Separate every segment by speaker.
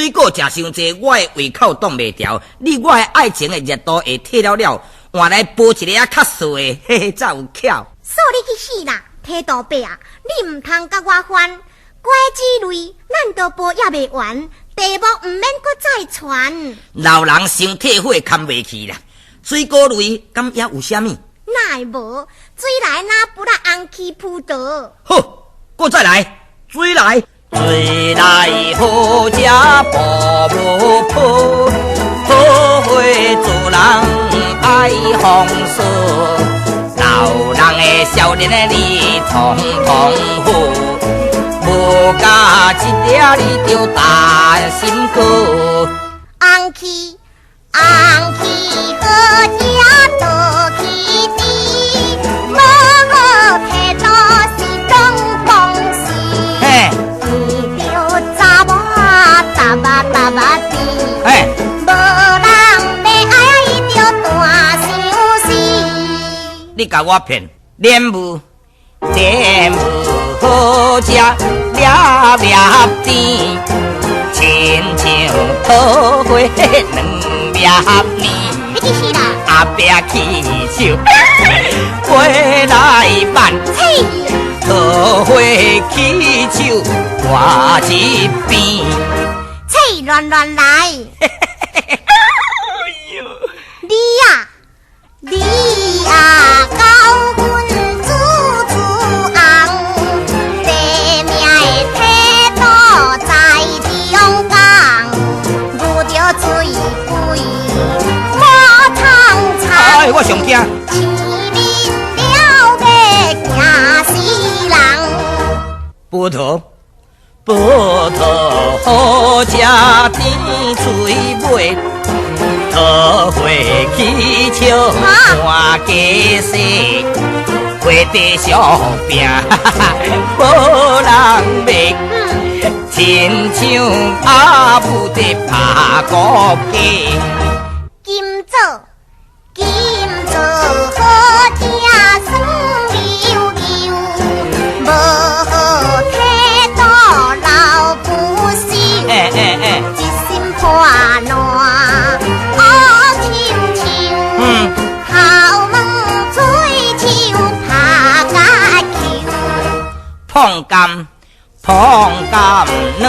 Speaker 1: 水果食傷濟，我的胃口擋袂牢。你我的愛情的熱度會退了了，換來煲一个仔較素的，嘿嘿，才有巧。
Speaker 2: 素你去死啦！體度伯啊，你毋通共我翻。瓜子淚，咱都煲猶未完，題目毋免閣再傳。
Speaker 1: 老人傷退火堪袂去啦。水果類敢猶有啥物？
Speaker 2: 哪會無？水來若不啦紅起葡萄。
Speaker 1: 好，閣再來，水來。水來好食步無破，桃花做人愛風騷。老人的少年的你統統好，無加一粒你就擔心過。
Speaker 2: 紅起紅起好食倒起甜，無好態度是當風時。見著查某淡仔淡仔甜，無人欲愛伊就大相思。
Speaker 1: 你共我騙，蓮霧蓮霧好食粒粒甜，親像桃花兩粒年。
Speaker 2: 你去死啦！
Speaker 1: 阿伯起手飛來挽，桃花起手掛一邊。
Speaker 2: 切，亂亂來！你呀，你呀，教阮煮煮紅，地命的態度在中間，遇著水鬼無通藏。
Speaker 1: 哎，我上驚。
Speaker 2: 青面了欲驚死人。
Speaker 1: 葡萄，葡萄好食甜喙尾，桃花起笑看家世，花地上拼無人買，親像阿母佇拍鼓雞。
Speaker 2: 金棗，金棗好食酸溜溜，無好態度老不死。一心破爛烏秋秋，頭毛喙鬚拍甲球。
Speaker 1: 椪柑，椪柑軟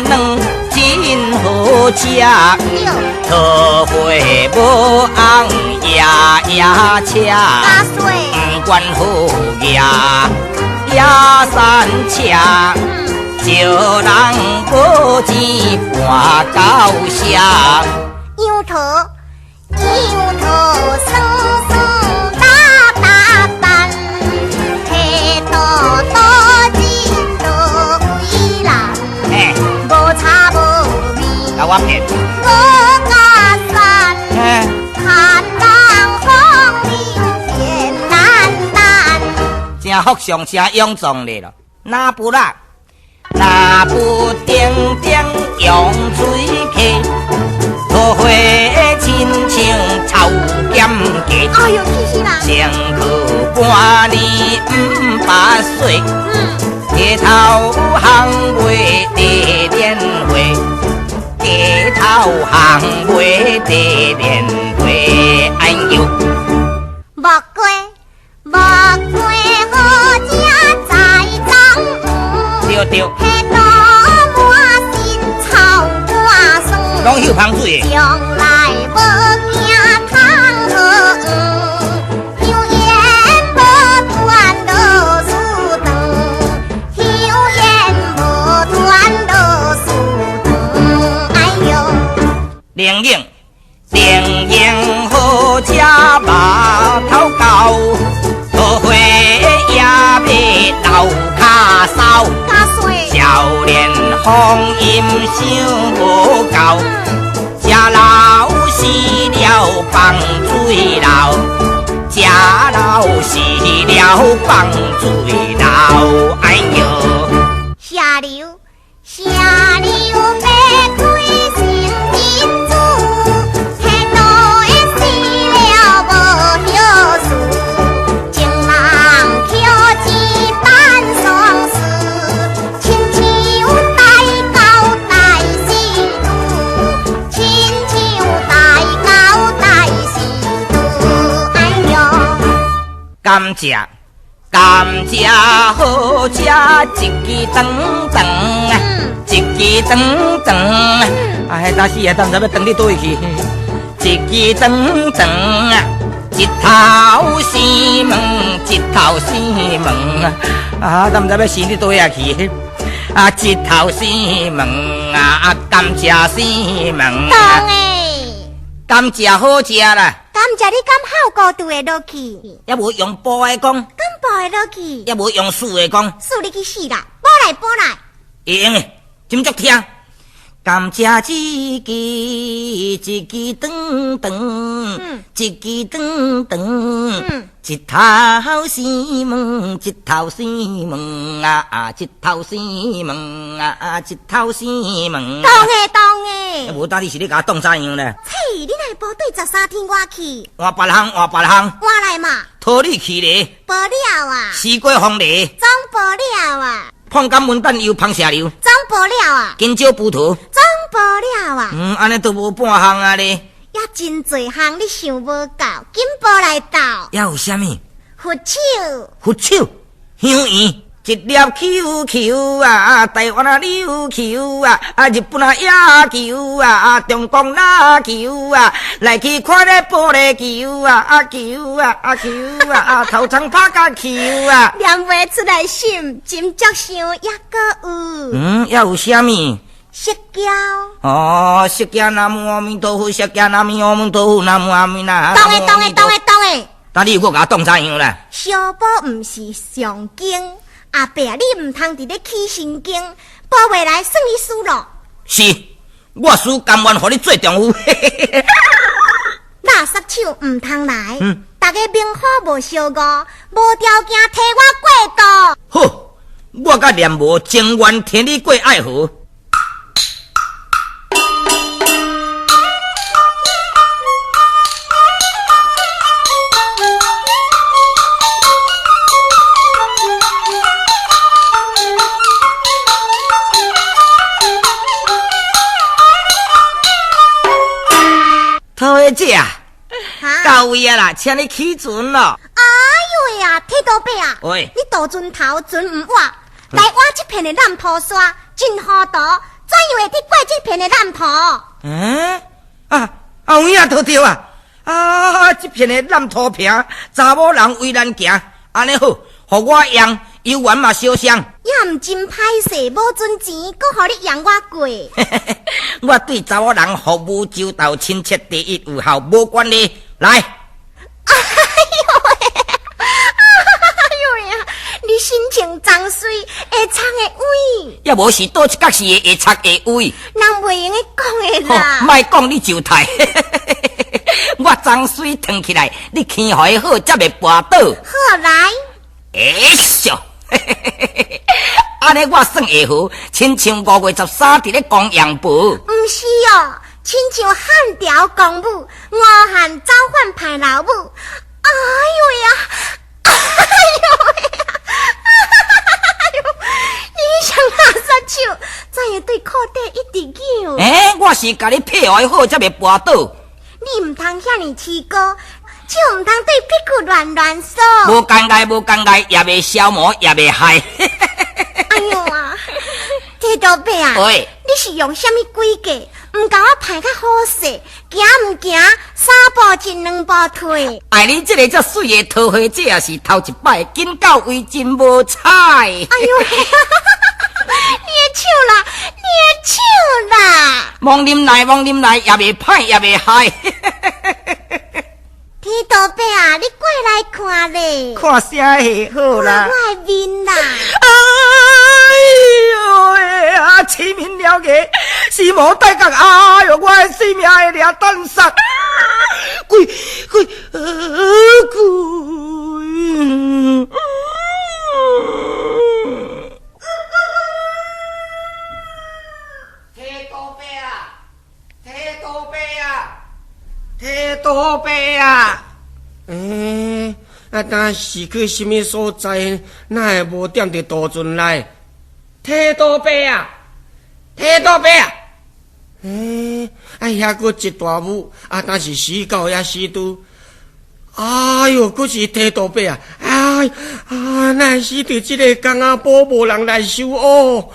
Speaker 1: 軟真好食，桃花無紅也也赤，毋管好額也山車，招人無錢搬到社。
Speaker 2: 楊桃，楊桃酸酸大大瓣，態度多真多為難，無茶無味，
Speaker 1: 共我騙，
Speaker 2: 無加蒜，看人風流變難難。
Speaker 1: 真福相聲勇壯咧咯，若不啦，若不叮叮用水溪，桃花親像臭鹹雞。
Speaker 2: 哎呦，去死啦！
Speaker 1: 先去半年毋捌洗，街頭巷尾地蓮花，街頭巷尾地蓮花，哎呦！
Speaker 2: 木瓜，木瓜好食在中午。
Speaker 1: 對對。
Speaker 2: 彼肚滿身臭肝酸。
Speaker 1: 攏搝芳水的。
Speaker 2: 將來無驚通好黃，香煙無斷螺絲腸，香煙無斷螺絲腸，哎呦！
Speaker 1: 蓮蓉，蓮蓉好食肉頭厚，桃花也欲流跤梢。少年風陰想無夠，食老死了放水流，食老死了放水流，哎呦！
Speaker 2: 下流，下流欲開成金珠，態度的死了無後事，情人抾錢辦喪事，親像大狗大死豬。
Speaker 1: 甘蔗，甘蔗好食，一支長長，一支長長。啊，彼當時啊，都毋知欲長佇佗位去。一支長長，一頭生毛，一頭生毛。啊，都毋知欲生佇佗位去。啊，一頭生毛啊，甘蔗生毛。
Speaker 2: 當的。
Speaker 1: 甘蔗好食啦。
Speaker 2: 甘蔗你敢好高度會落去？
Speaker 1: 猶無用步的講。
Speaker 2: 敢步會落去？
Speaker 1: 猶無用數的講。
Speaker 2: 數你去死啦！步來步來。
Speaker 1: 會用的，真足聽。甘蔗一支一支長長，一支長長，一頭生毛，一頭生毛啊，一頭生毛啊，一頭生毛。
Speaker 2: 當的當的。
Speaker 1: 無當你是咧共我擋啥樣咧？
Speaker 2: 切，你若會步對13天外去？
Speaker 1: 換別項，換別項。
Speaker 2: 換來嘛？
Speaker 1: 桃李去咧。
Speaker 2: 無了啊。
Speaker 1: 西瓜鳳梨。
Speaker 2: 總無了啊。
Speaker 1: 胖甘文旦又芳蛇流。
Speaker 2: 總無了啊。
Speaker 1: 香蕉葡萄。
Speaker 2: 總無了啊。
Speaker 1: 嗯，按呢都無半項啊咧。
Speaker 2: 也真濟項，你想無夠，緊步來鬥。
Speaker 1: 猶有啥物？
Speaker 2: 佛手。
Speaker 1: 佛手，香圓，一粒球球啊，台灣啊琉球啊，啊日本啊野球啊，中國籃球啊，來去看咧玻璃球啊，啊球啊啊球啊，啊頭鬃拍甲球啊。
Speaker 2: 念袂出來心，真足想猶閣有。
Speaker 1: 嗯，猶有啥物？
Speaker 2: 釋迦。
Speaker 1: 哦，釋迦南無阿彌陀佛，釋迦南無阿彌陀佛，南無阿彌陀。
Speaker 2: 當的當的當的當的。
Speaker 1: 但你又閣共我擋啥樣啦？
Speaker 2: 小寶毋是上經，阿伯啊，你毋通佇咧起神經，步袂來算你輸咯。
Speaker 1: 是，我輸甘願予你做丈夫。
Speaker 2: 垃圾手毋通來，逐家明火無相誤，無條件替我過渡。
Speaker 1: 好，我佮念無情願替你過愛河。桃花姐啊，到位啊啦，請你起船咯。
Speaker 2: 哎呦喂啊，鐵道伯啊，
Speaker 1: 喂，
Speaker 2: 你渡船頭船毋倚，來倚這片的爛土沙，真糊塗，怎樣會去過這片的爛土？
Speaker 1: 嗯，啊，啊有影都對啊，啊，這片的爛土坪，查某人為難行，按呢好，予我用，猶原嘛相送。
Speaker 2: 也毋真歹勢，無存錢，閣予你用我過。
Speaker 1: 我對查某人服務周到、親切第一有效，無關係。來，
Speaker 2: 哎呦喂，哎呦呀，你心情髒水，下擦的位。
Speaker 1: 猶無是佗一角是會下擦的位。
Speaker 2: 人袂用得講的啦。
Speaker 1: 莫講你就刣。我髒水燙起來，你牽予伊好，才袂跋倒。
Speaker 2: 好來。
Speaker 1: 哎咻！按呢我算會好，親像5月13佇咧光陽婆。
Speaker 2: 毋是哦，親像漢朝公母，吳漢造反派老母。哎呦呀！哎呦呀！哎呦！你像垃圾手，怎會對褲底一直扭？
Speaker 1: 欸，我是共你配合好，才袂跋倒。
Speaker 2: 你毋通遐爾起高。手毋通對屁股亂亂掃。
Speaker 1: 無尷尬，無尷尬，也袂消磨，也袂害。
Speaker 2: 哎呦啊！鐵道伯啊，
Speaker 1: 喂，
Speaker 2: 你是用啥物詭計？毋共我排較好勢，行毋行？三步進兩步退。
Speaker 1: 愛你這個遮媠的桃花姐也是頭一擺，緊到位真無彩。
Speaker 2: 哎呦！你的手啦，你的手啦！
Speaker 1: 摸入來，摸入來，也袂歹，也袂害。
Speaker 2: 鐵道伯啊，你過來看咧！
Speaker 1: 看啥戲好啦？
Speaker 2: 我的面啦！
Speaker 1: 哎呦喂啊！痴面了个，是无代角，哎呦，我的性命会掠等杀！鬼鬼鬼！鐵道伯啊！鐵道伯啊！鐵道伯啊！
Speaker 3: 欸，啊，敢是去啥物所在？哪會無踮佇渡船內？鐵道伯啊！鐵道伯啊！欸，啊，遐閣一大霧，啊，敢是死狗抑死豬？哎哎喲，閣是剃度伯啊！哎啊，哪會死佇這个工仔埔無人來收哦？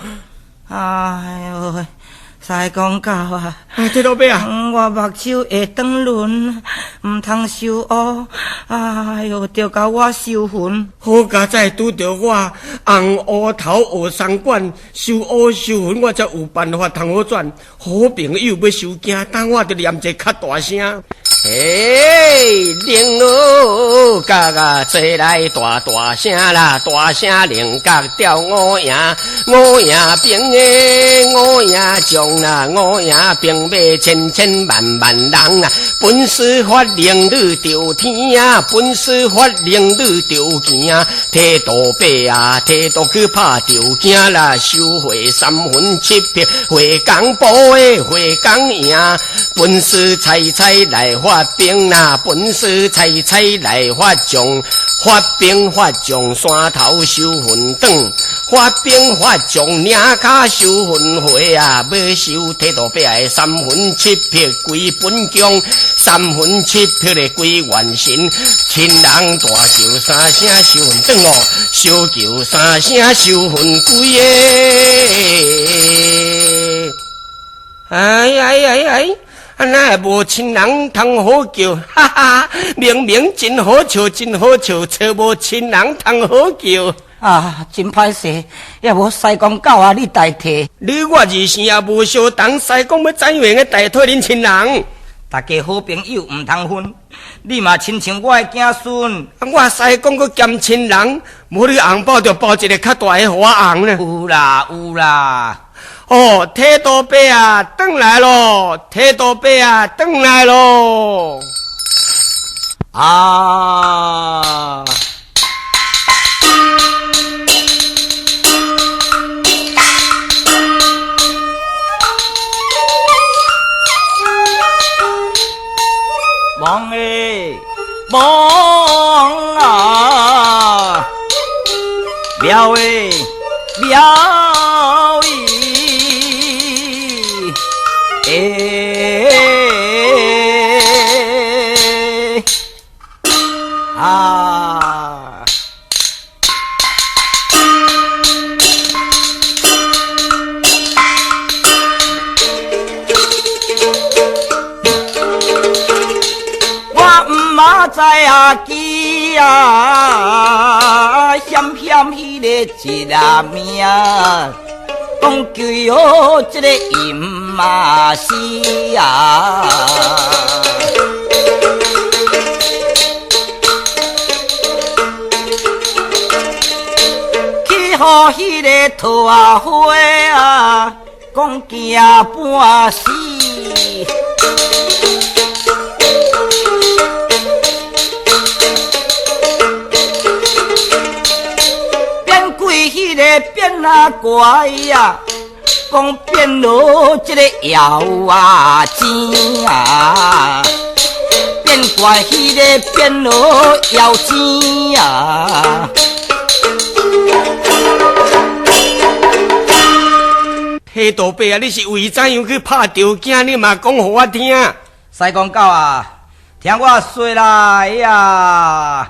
Speaker 1: 哎喲，師公狗啊！
Speaker 3: 哎，剃度伯啊！
Speaker 1: 我目睭會轉輪，毋通受烏。哎喲，著共我收魂。
Speaker 3: 好佳哉拄著我紅烏頭學三管，收烏收魂，我才有辦法通好轉。好朋友欲收驚，等我著念一个較大聲。嘿，靈鹿角啊，做來大大聲啦，大聲靈角吊五營，五營兵的五營將啦，五營兵馬千千萬萬人啊，本師發靈女著天啊，本師發靈女著行啊，剃度伯啊，剃度去拍著驚啦，收回三魂七魄，回江埔的回江營，本師猜猜來發兵啦，本師猜猜來發將，發兵發將山頭收魂轉，發兵發將嶺跤收魂回啊，欲收剃度伯的三魂七魄歸本宮，三魂七魄的歸元神，親人大叫三聲收魂轉哦，小叫三聲收魂歸的。哎哎哎哎！啊，哪會無親人通好叫？哈哈，明明真好笑，真好笑，揣無親人通好叫。
Speaker 1: 啊，真歹勢，也無師公狗啊，你代替。
Speaker 3: 你我二姓也無相同，師公欲怎樣的代替恁親人？
Speaker 1: 大家好朋友毋通分，你嘛親像我的囝孫。
Speaker 3: 啊，我師公閣兼親人，無你紅包就包一个較大的予我紅呢。
Speaker 1: 有啦有啦。
Speaker 3: 哦，剃度伯啊，轉來咯！剃度伯啊，轉來咯！
Speaker 1: 啊！望欸望啊，廟欸廟欸，啊！我毋嘛知啊记啊，险险彼个一个名，讲叫这个阴啊死啊。去予彼个桃仔花啊，讲惊半死。变鬼彼个变啊怪啊，讲变落这个妖啊精啊，变怪彼个变落妖精啊。
Speaker 3: 剃度伯啊，你是为怎样去拍著惊？你嘛讲予我听。
Speaker 1: 师公狗啊，听我说啦，哎呀！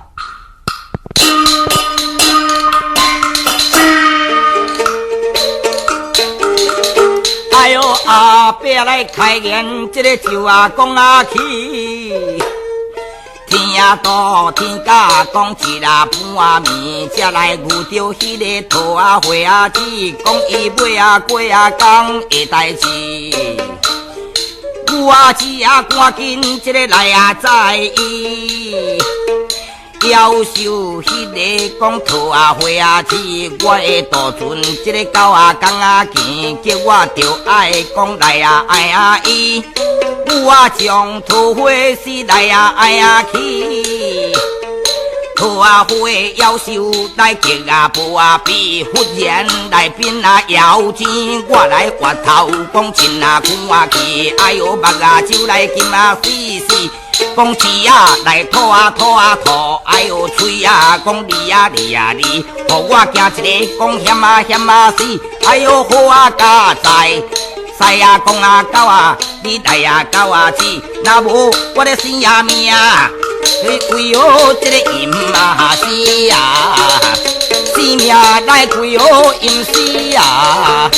Speaker 1: 哎哟，阿伯来开言，这个就啊讲啊去。天啊大，天甲讲一啊半暝，才来遇著彼个桃仔花仔子，讲伊尾啊过啊工的代志。牛仔子啊，赶紧这个来啊载伊。夭寿彼个讲桃仔花仔子，我的杜船这个狗仔工仔行，叫我著爱讲来啊爱啊伊。牛仔将桃花是来啊爱啊去，桃仔花夭寿来结啊无啊比，忽然来变啊妖精，我来回头讲亲啊久啊去，哎哟目啊酒来金啊死死。讲舌啊来吐啊吐啊吐，哎哟喙啊讲你啊你啊你，予我惊一个讲险啊险啊死，哎哟好啊佳哉，师啊讲啊狗啊，你来啊狗啊子，若无我咧死啊命。開哦這个陰啊死啊，生命來開哦陰死啊。